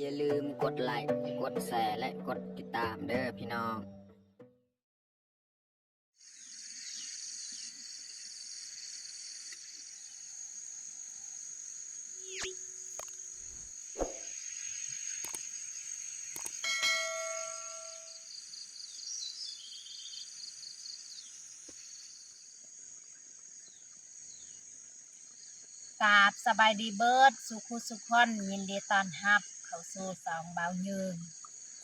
ຢ່າລືມກົດໄລ, ກົດແຊ ແລະ ກົດຕິດຕາມເດີ້ພີ່ນ້ອງ. ກາບສະບາຍດີເບີດສູ່ຄູ່ສູ່ຄົນ, ຍິນດີຕ້ອນຮັບເຂົ້າສູ່ຊ່ອງບ່າວຍືນ.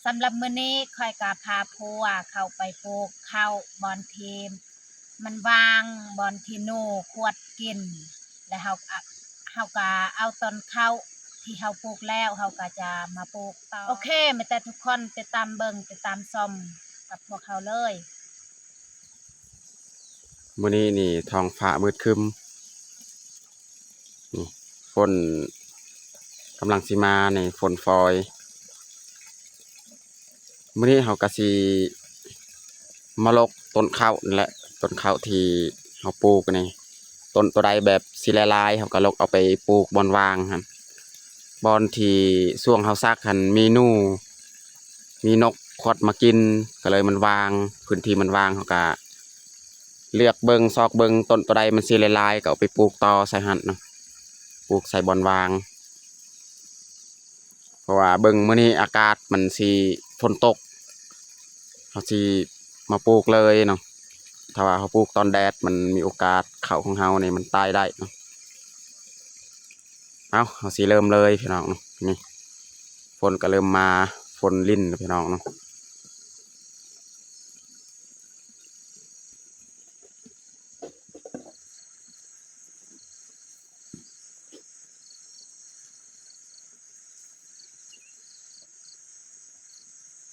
ສຳລັບມື້ນີ້ຂ້ອຍກະພາຜົວເຂົ້າໄປປູກເຂົ້າບ່ອນທີ່ມັນວ່າງ, ບ່ອນທີ່ໜູຂວດກິນ ແລະ ເຮົາ ເຮົາກະເອົາຕົ້ນເຂົ້າທີ່ເຮົາປູກແລ້ວ ເຮົາກະຈະມາປູກຕໍ່. ໂອເຄ, ແມ່ນແຕ່ທຸກຄົນຕິດຕາມເບິ່ງ ຕິດຕາມຊົມກັບພວກເຮົາເລີຍ. ມື້ນີ້ນີ້ທ້ອງຟ້າມືດຄຶ້ມ, ນີ້ຝົນກຳລັງຊິມານີ້, ຝົນຝອຍ. ມື້ນີ້ເຮົາກະຊິມາລົກຕົ້ນເຂົ້ານີ້ແຫຼະ, ຕົ້ນເຂົ້າທີ່ເຮົາປູກນີ້, ຕົ້ນໂຕໃດແບບຊິຫຼາຍໆ ເຮົາກະລົກເອົາໄປປູກບ່ອນວ່າງຫັ້ນ, ບ່ອນທີ່ຊ່ວງເຮົາສັກຫັ້ນມີໜູ ມີນົກຂວດມາກິນ ກະເລີຍມັນວ່າງ, ພື້ນທີ່ມັນວ່າງ ເຮົາກະເລືອກເບິ່ງ ຊອກເບິ່ງ ຕົ້ນໂຕໃດມັນຊິຫຼາຍໆ ກະເອົາໄປປູກຕໍ່ໃສ່ຫັ້ນເນາະ, ປູກໃສ່ບ່ອນວ່າງ. ເພາະວ່າເບິ່ງມື້ນີ້ອາກາດມັນຊິຝົນຕົກ ເຮົາຊິມາປູກເລີຍເນາະ, ຖ້າວ່າເຮົາປູກຕອນແດດ ມັນມີໂອກາດເຂົ້າຂອງເຮົານີ້ມັນຕາຍໄດ້ເນາະ. ເອົາ, ເຮົາຊິເລີ່ມເລີຍພີ່ນ້ອງເນາະ. ນີ້ຝົນກະເລີ່ມມາ, ຝົນລິນແລ້ວພີ່ນ້ອງເນາະ.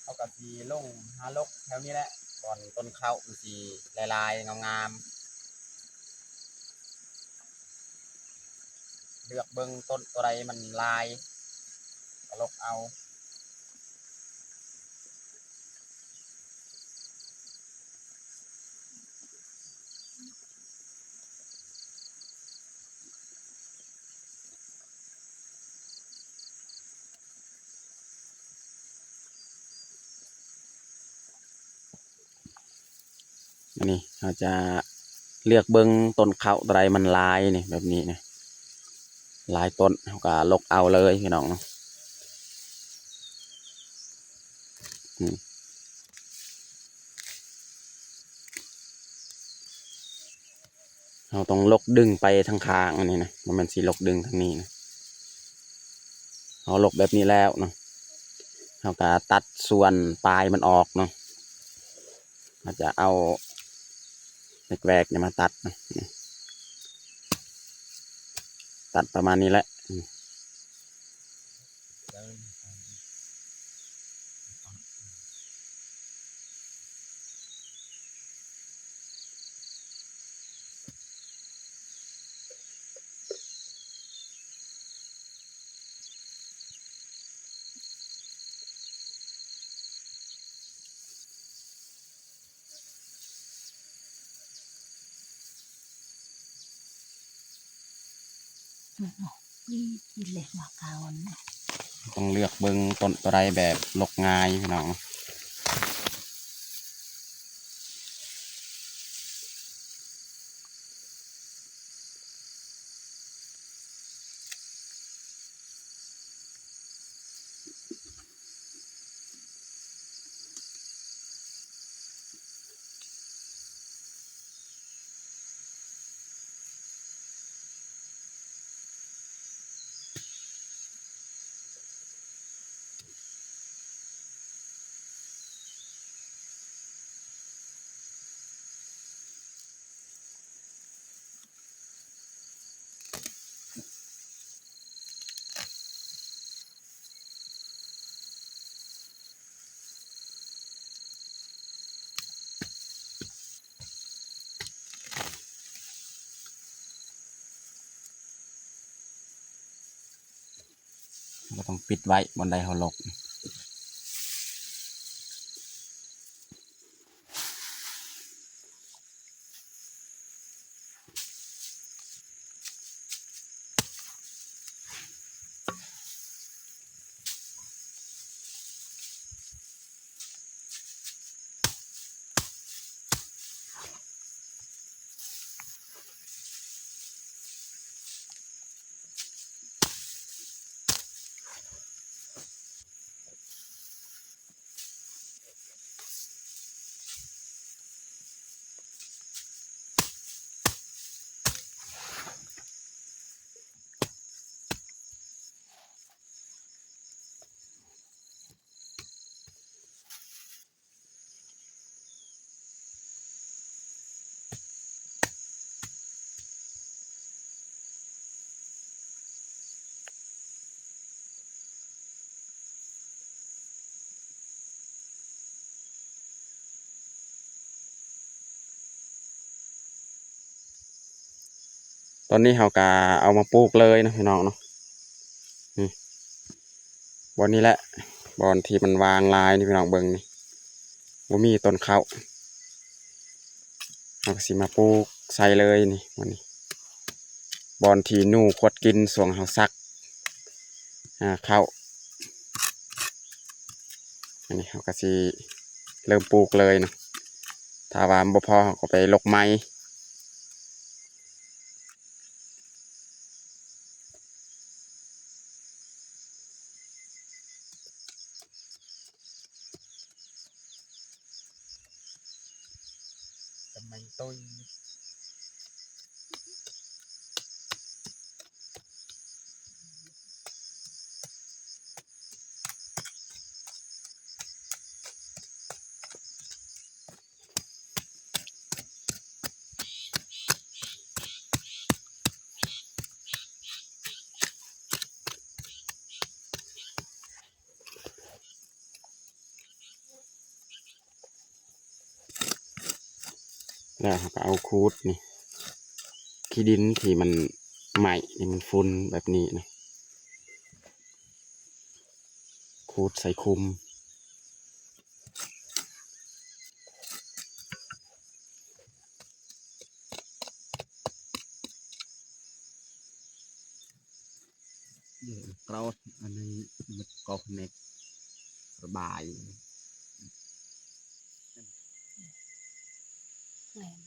ເຮົາກະຊິລົງຫາລົກແຖວນີ້ແຫຼະ, ບ່ອນຕົ້ນເຂົ້າມັນຊິຫຼາຍໆ ງາມໆ. ເລືອກເບິ່ງຕົ້ນໂຕໃດມັນຫຼາຍ ກະລົກເອົາ. ອັນນີ້ເຮົາຈະເລືອກເບິ່ງຕົ້ນເຂົ້າໂຕໃດມັນຫຼາຍນີ້ ແບບນີ້ນີ້ ຫຼາຍຕົ້ນ ເຮົາກະລົກເອົາເລີຍພີ່ນ້ອງເນາະ. ອືມ ເຮົາຕ້ອງລົກດຶງໄປທາງຂ້າງອັນນີ້ນະ, ບໍ່ແມ່ນຊິລົກດຶງທາງນີ້ນະ. ເຮົາລົກແບບນີ້ແລ້ວເນາະ, ເຮົາກະຕັດສ່ວນປາຍມັນອອກເນາະ. ເຮົາຈະເອົາແຫວກໆນີ້ມາຕັດເນາະ, ຕັດປະມານນີ້ແຫຼະ. ອືມ ອືມ ອີ ກິນເລັກມາກາວນະ. ຕ້ອງເລືອກເບິ່ງຕົ້ນໂຕໃດແບບລົກງ່າຍພີ່ນ້ອງ. ເຮົາກໍຕ້ອງປິດໄວ້ບ່ອນໃດເຮົາລົກ. ເ ຕອນນີ້ເຮົາກະເອົາມາປູກເລີຍເນາະພີ່ນ້ອງເນາະ. ນີ້ ບ່ອນນີ້ແຫຼະ ບ່ອນທີ່ມັນຫວ່າງຫຼາຍນີ້ ພີ່ນ້ອງເບິ່ງນີ້ ບໍ່ມີຕົ້ນເຂົ້າ ເຮົາກະຊິມາປູກໃສ່ເລີຍນີ້ ບ່ອນນີ້ ບ່ອນທີ່ໜູຂວດກິນຊ່ວງເຮົາສັກ ອາ ເຂົ້າ. ອັນນີ້ເຮົາກະຊິເລີ່ມປູກເລີຍເນາະ ຖ້າວ່າມັນບໍ່ພໍເຮົາກະໄປລົກໃໝ່. ກຳໄມຕຸ້ຍ. ແລ້ວເຮົາກະເອົາຂູດນີ້ ຂີ້ດິນທີ່ມັນໄໝ້ ທີ່ມັນຝຸ່ນແບບນີ້ນະ ຂູດໃສ່ຄຸມ. ເອີ ກຣອດ ອັນນີ້ມັນກໍເນັກ ລະບາຍ. ແມ່ນ.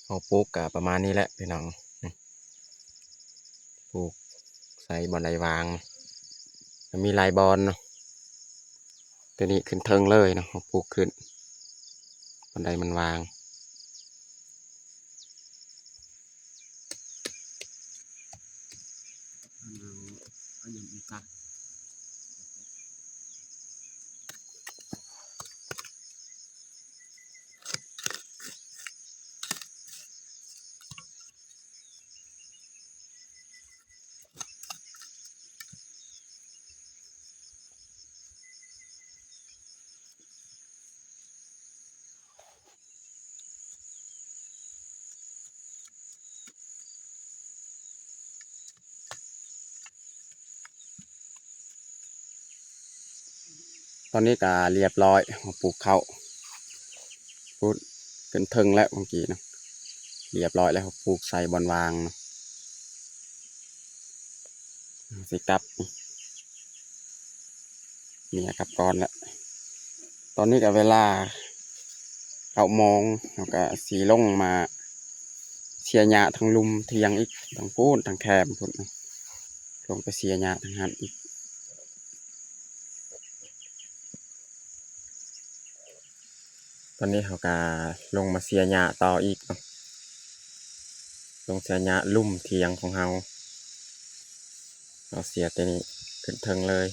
ເຮົາປູກກະປະມານນີ້ແຫຼະພີ່ນ້ອງ ປູກໃສ່ບ່ອນໃດຫວ່າງ ມັນມີຫຼາຍບ່ອນເນາະ ໂຕນີ້ຂຶ້ນເທິງເລີຍເນາະ ເຮົາປູກຂຶ້ນບ່ອນໃດມັນຫວ່າງ. ຕອນນີ້ກະລຽບລ້ອຍ ເຮົາປູກເຂົ້າ ປູກຂຶ້ນເທິງແລ້ວເມື່ອກີ້ນະ ລຽບລ້ອຍແລ້ວ ເຮົາປູກໃສ່ບ່ອນຫວ່າງນະ ຊິກັບ ເມຍກັບກ່ອນແລ້ວ. ຕອນນີ້ກະເວລາເກົ້າໂມງ ເຮົາກະຊິລົງມາເສຍຫຍ້າທາງລຸ່ມຖຽງອີກ ທາງພຸ້ນ ທາງແຄມພຸ້ນ ລົງໄປເສຍຫຍ້າທາງຫັ້ນອີກ. ຕອນນີ້ເຮົາກະລົງມາເສຍຫຍ້າຕໍ່ອີກເນາະ ລົງເສຍຫຍ້າລຸ່ມຖຽງຂອງເຮົາ ເຮົາເສຍແຕ່ນີ້ຂຶ້ນເທິງເລີຍ.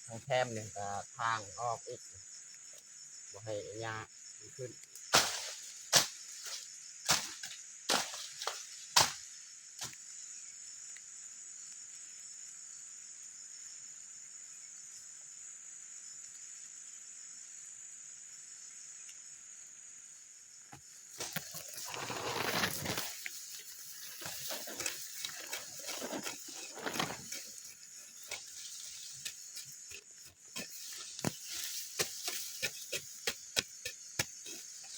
ທາງແຄມນີ້ກະທາງອອກອີກ ບໍ່ໃຫ້ຫຍ້າຂຶ້ນ. ເ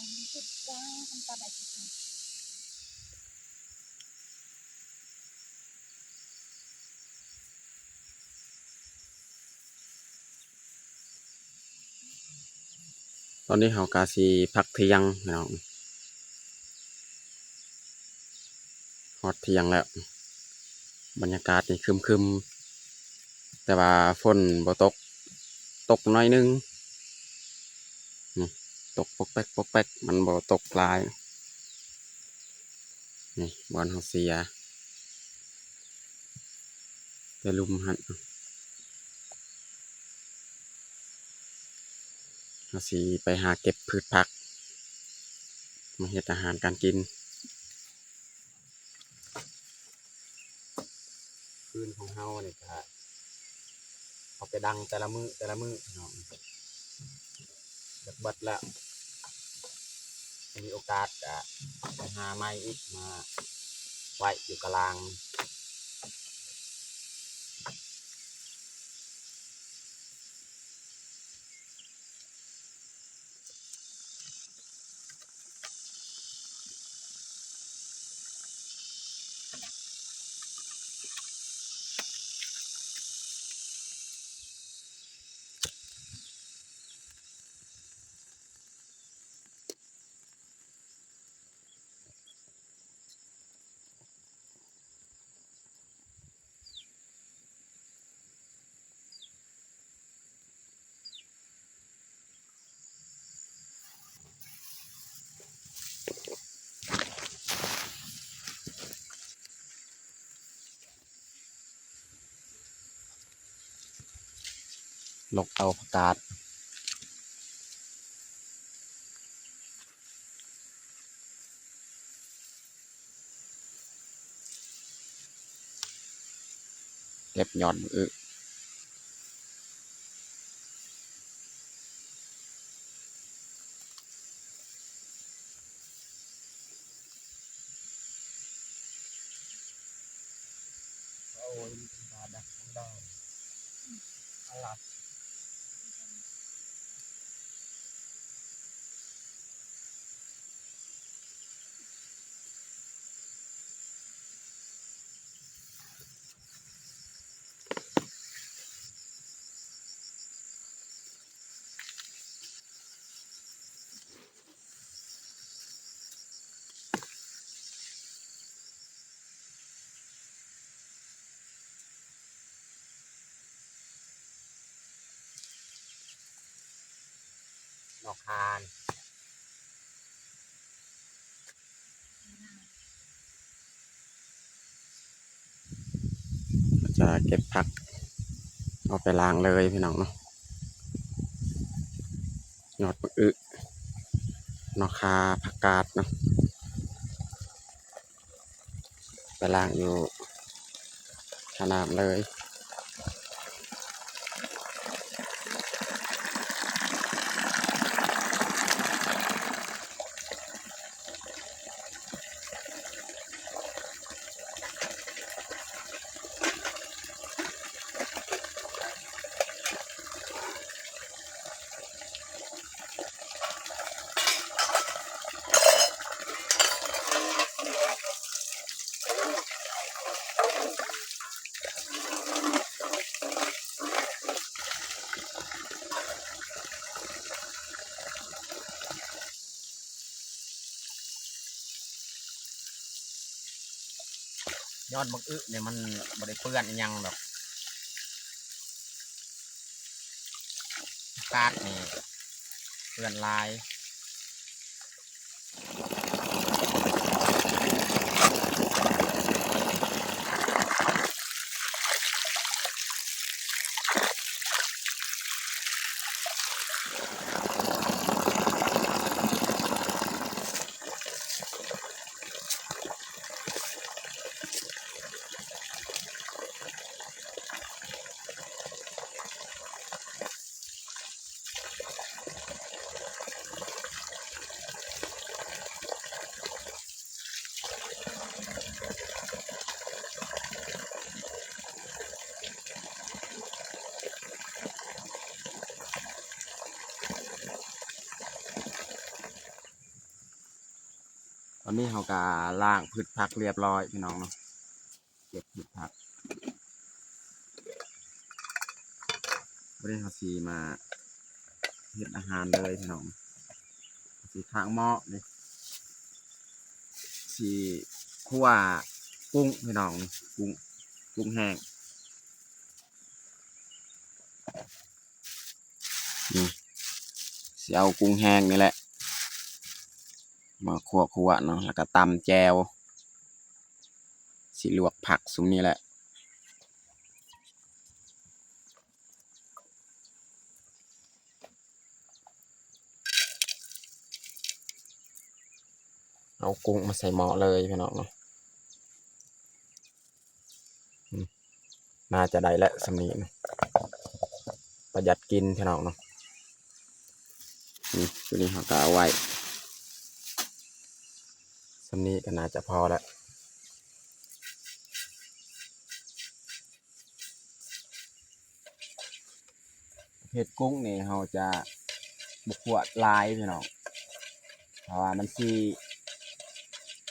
ຕອນນີ້ເຮົາກະຊິພັກທ່ຽງພີ່ນ້ອງ ຮອດທ່ຽງແລ້ວ ບັນຍາກາດນີ້ຄຶມໆ ແຕ່ວ່າຝົນບໍ່ຕົກ ຕົກໜ້ອຍໜຶ່ງ ນີ້ ຕົກປົກແປັກປົກແປັກ ມັນບໍ່ຕົກຫຼາຍ. ນີ້ບ່ອນເຮົາເສຍແຕ່ລຸ່ມຫັ້ນ ເຮົາຊິໄປຫາເກັບພືດຜັກມາເຮັດອາຫານການກິນ. ຟືນຂອງເຮົານີ້ກະເອົາໄປດັງແຕ່ລະມື້ແຕ່ລະມື້ພີ່ນ້ອງ ເບິດແລ້ວ ມີໂອກາດກະໄປຫາໃໝ່ອີກ ມາໄວ້ຢູ່ກະລາງ. ຫຼົກເອົາຜັກກາດ ເກັບຍອດບັກອຶ. ໂອ້ຍ ມີແຕ່ດາກດຳໆ ອາລັດ. ນອກຄານ ຈະເກັບຜັກເອົາໄປລ້າງເລີຍພີ່ນ້ອງເນາະ ຍອດບັກອຶ ນອກຄາ ຜັກກາດເນາະ ໄປລ້າງຢູ່ທ່ານ້ຳເລີຍ. ຍອດບັກອຶນີ້ມັນບໍ່ໄດ້ເປື້ອນອີ່ຫຍັງດອກ ກາດນີ້ເປື້ອນຫຼາຍ. ເ ອນນີ້ເຮົາກະລ້າງພືດຜັກລຽບຮ້ອຍພີ່ນ້ອງເນາະ ເກັບພືດຜັກ. ວັນນີ້ເຮົາຊິມາເຮັດອາຫານເລີຍພີ່ນ້ອງ ຊິຂ້າງໝໍ້ນີ້ ຊິຂົ້ວກຸ້ງພີ່ນ້ອງ ກຸ້ງ ກຸ້ງແຫ້ງ. ນີ້ ຊິເອົາກຸ້ງແຫ້ງນີ້ແຫຼະ ມາຂົ້ວໆເນາະ ແລ້ວກະຕຳແຈ່ວ ຊິລວກຜັກຊຸມນີ້ແຫຼະ. ເອົາກຸ້ງມາໃສ່ໝໍ້ເລີຍພີ່ນ້ອງເນາະ. ໜ້າຈະໄດ້ແຫຼະສ່ຳນີ້ນະ ປະຢັດກິນພີ່ນ້ອງເນາະ. ນີ້ ຕົວນີ້ເຮົາກະເອົາໄວ້ສ່ຳນີ້ກະໜ້າຈະພໍແລ້ວ. ເຮັດກຸ້ງນີ້ເຮົາຈະບໍ່ຂົ້ວຫຼາຍພີ່ນ້ອງ ເພາະວ່າມັນຊິ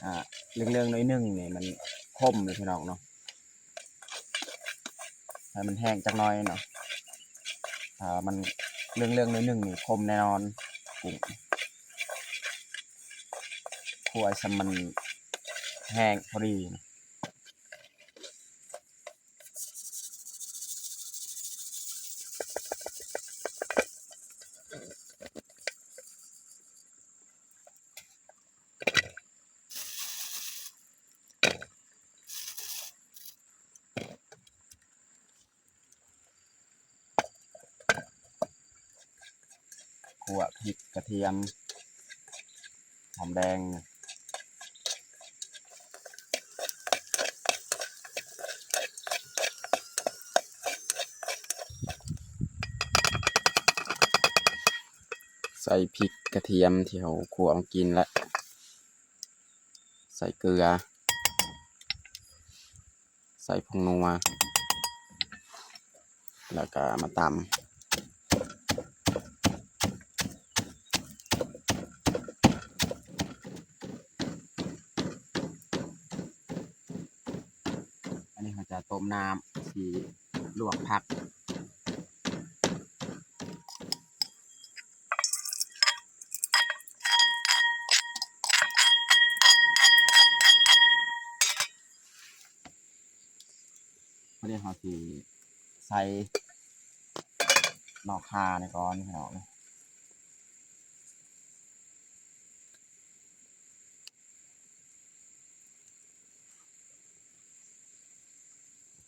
ອ່າ ເຫຼືອງໆໜ້ອຍໜຶ່ງນີ້ມັນຂົມເດ້ພີ່ນ້ອງເນາະ. ໃຫ້ມັນແຫ້ງຈັກໜ້ອຍເນາະ ຖ້າມັນເຫຼືອງໆໜ້ອຍໜຶ່ງນີ້ຂົມແນ່ນອນ ກຸ້ງ ຂົ້ວໃຫ້ສ່ຳມັນແຫ້ງພໍດີ. ຂົ້ວພິກກະທຽມ ຫອມແດງ ໃສ່ພິກກະທຽມທີ່ເຮົາຂົ້ວມາກິນແລ້ວ ໃສ່ເກືອ ໃສ່ຜົງນົວ ແລ້ວກະມາຕຳ. ອັນນີ້ເຮົາຈະຕົ້ມນ້ຳ ຊິລວກຜັກ. ບາດນີ້ເຮົາຊິໃສ່ໜໍ່ຂ່ານີ້ກ່ອນພີ່ນ້ອງ ແ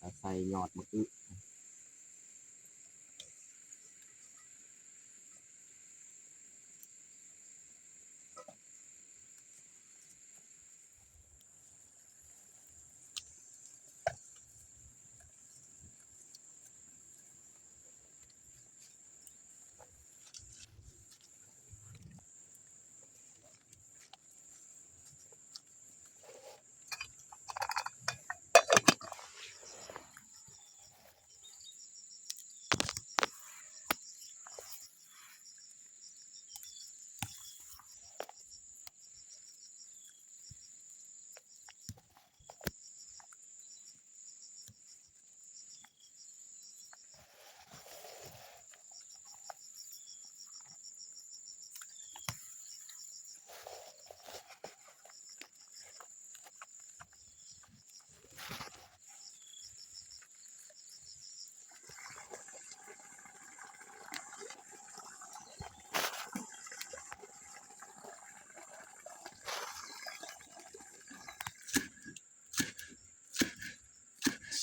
ລ້ວໃສ່ຍອດໝາກອຶ.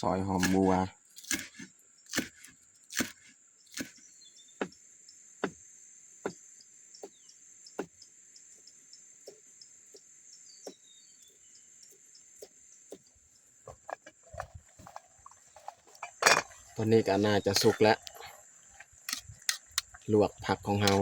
ຊອຍຫອມບົ່ວ. ຕອນນີ້ກໍໜ້າຈະສຸກແລ້ວ ລວກຜັກຂອງເຮົາ.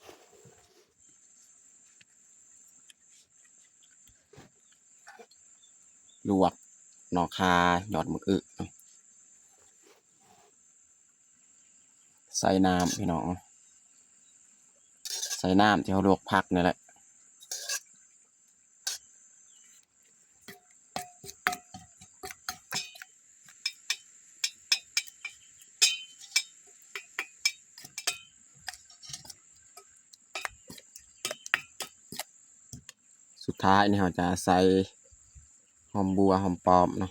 ເ ລວກໜໍ່ຂ່າ ຍອດໝາກອຶເນາະ ໃສ່ນ້ຳພີ່ນ້ອງ ໃສ່ນ້ຳທີ່ເຮົາລວກຜັກນີ້ແຫຼະ. ສຸດທ້າຍນີ້ເຮົາຈະໃສ່ຫອມບົ່ວ ຫອມປ້ອມເນາະ.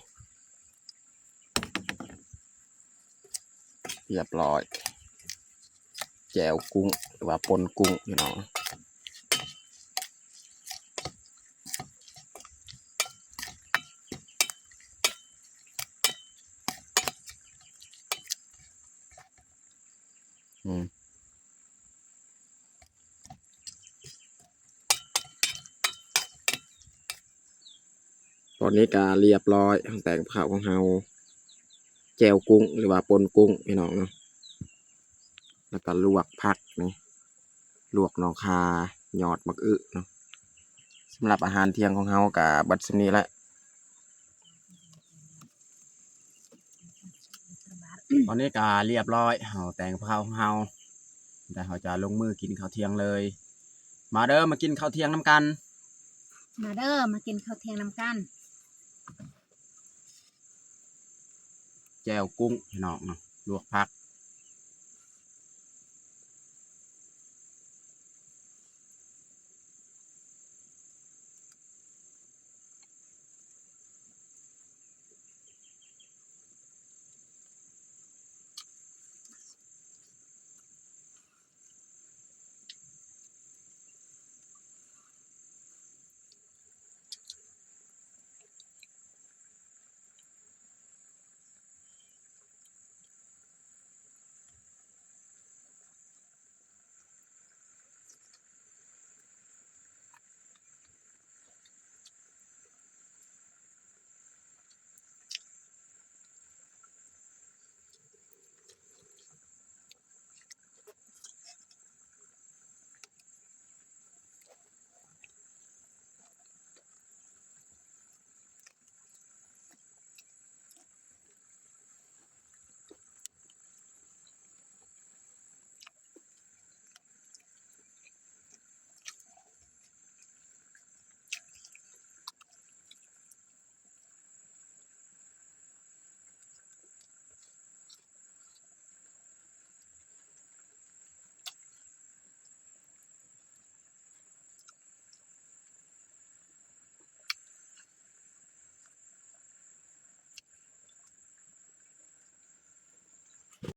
ຮຽບຮ້ອຍ ແຈ່ວກຸ້ງ ຫຼືວ່າປົ່ນກຸ້ງພີ່ນ້ອງ. ອືມ ຕອນນີ້ກະຮຽບຮ້ອຍ ແຕງເຂົ້າຂອງເຮົາ ແຈ່ວກຸ້ງ ຫຼືວ່າປົ່ນກຸ້ງພີ່ນ້ອງເນາະ ແລ້ວກະລວກຜັກນີ້ ລວກໜໍ່ຂ່າ ຍອດໝາກອຶເນາະ. ສຳລັບອາຫານທ່ຽງຂອງເຮົາກະເບິດສ່ຳນີ້ແຫຼະ. ຕອນນີ້ກະຮຽບຮ້ອຍ ເຮົາແຕ່ງກັບເຂົ້າຂອງເຮົາ ແລ້ວເຮົາຈະລົງມືກິນເຂົ້າທ່ຽງເລີຍ. ມາເດີ ມາກິນເຂົ້າທ່ຽງນຳກັນ. ມາເດີ ມາກິນເຂົ້າທ່ຽງນຳກັນ. ແຈ່ວກຸ້ງພີ່ນ້ອງເນາະ ລວກຜັກ